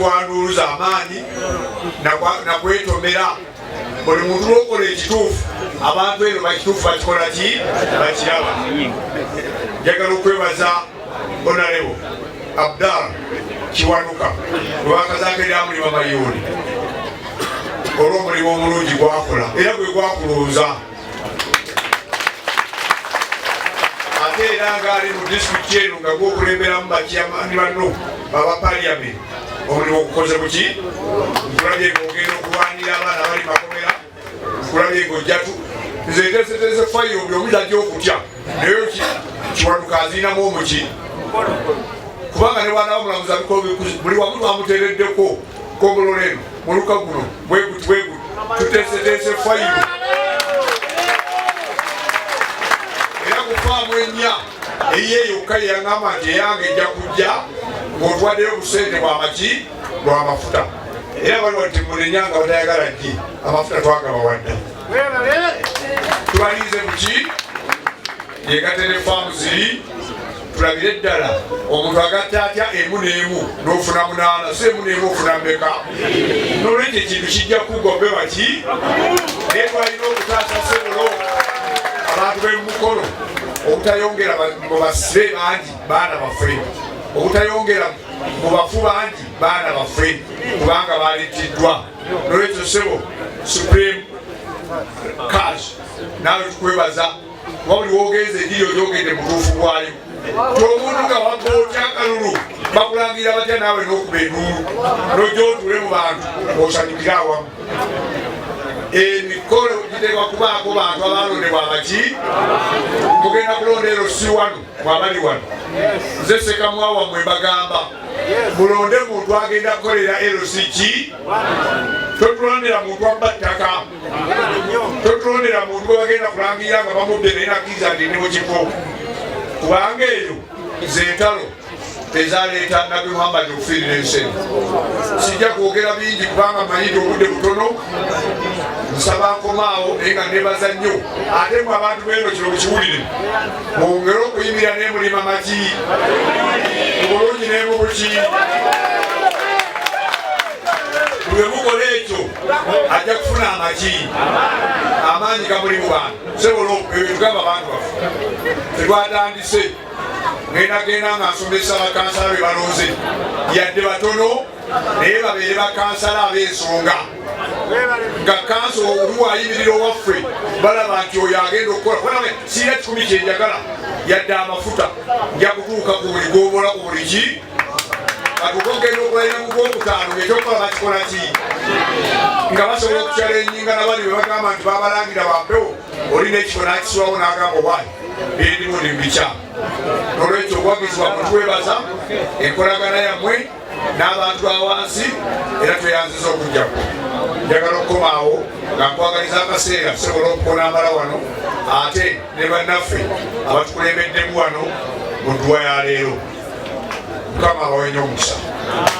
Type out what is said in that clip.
Kwa nduulu z'amaanyi nakwetomera buli muntu lwokola ekituufu, abantu eno bakituufu bakikola ki, bakiraba. Njagala okwebaza Honorable Abdal Kiwanuka lwakazaako eryamulima Mayuuni olw'omulimu omulungi gwakola era gwe gwakulonza, ate era ngaali mu disitulikiti eno nga gwokulemberamu bakyamani banno baba parliament. Omulimu ogukoze muki, nkulabye ngaogenda okulwanira abaana bali makomera, nkulabye ngaojjatu nze nteeseteese fayiro buli omu gyajja okutya, naye Kiwanuka aziinamu omuki, kubanga ne bwanaba mulamuzi buli wamu twamuteereddeko kongolola eno muluka guno bweguti bweguti, tuteeseteese fayiro era ku faamu ennya eyiye yokka yeyaŋamba nti eyange ejja kujja ng'otwaddeyo busente bwamaki bwamafuta, era baliwo nti munenya nga batayagala ggi amafuta twagabawadda, tubalinze muki yegatte ne faamu ziri tulabire ddala omuntu agatta atya emu n'emu n'ofuna munaana, so emu n'emu ofuna mmeka? Nolwekyo ekintu kijja kugwa be baki, naye twalina okutaasa sebolo abantu b'emukono obutayongera mu basibe bangi baana baffe, obutayongera mu bafu bangi baana baffe, kubanga balittiddwa. Nolwekyo sebo Supreme Cash, naawe tukwebaza kuba buli wogenze enjiri ogyogedde mutuufu bwayo. Ti omuntu nga wabba otya akalulu, bakulangira batya naawe n'okuba enduulu nojja otuule mu bantu osanyukire awamu? Emikolo giteekwa kubaako bantu abalondebwa abaki mugenda kulonda ero si wano mwabali wano. Nze Sekamwa wammwe, mbagamba mulonde muntu agenda kukolera LC ki. Totulondera muntu abba ttaka, totulondera muntu gwe bagenda kulangirira nga bamubbe naye nakkiriza nti ndi mu kifo, kubanga eyo zentalo ezaleeta Nabbi Muhammad okufiirira ensi. Sijja kwogera bingi kubanga manyi nti obudde butono. Nsaba nkomaawo, naye nga nebaza nnyo. Ate mu abantu beeno kino mukiwulire, mwongere okuyimirira nemulima maki mu bulungi nemubuki. Bwe mukola ekyo ajja kufuna amaki, amaanyi gamuli mu bantu. Sebola ebyo tugamba abantu baffe tetwatandise. Ngenda genda nga nsomesa bakansala be balonze, yadde batono, naye babeere bakansala ab'ensonga, nga kanso oluwayimirira owaffe balaba nti oyo agenda okukola. Siina kikumi kyenjagala yadde amafuta, nja kutuuka ku buli gombola, ku buli ki, batuuke okugenda okulayira mu gwokutaano ngaekyokukola bakikola ki, nga basobola okuchallenginga nabali bwe bagamba nti babalangira bampewo oli n'ekifo n'akisulawo n'agamba owaayi byendimu ndi mubikyamu. Nolwekyo obuwagizi bwammwe twebaza enkolagana yammwe n'abantu ba wansi, era tweyanziza okujjako. Njagala okukomaawo nga nkwagaliza akaseera tusobola okukonaamala wano, ate ne bannaffe abatukulembeddemu wano mu dduwa ya leero. Mukama abawe nnyo omukisa.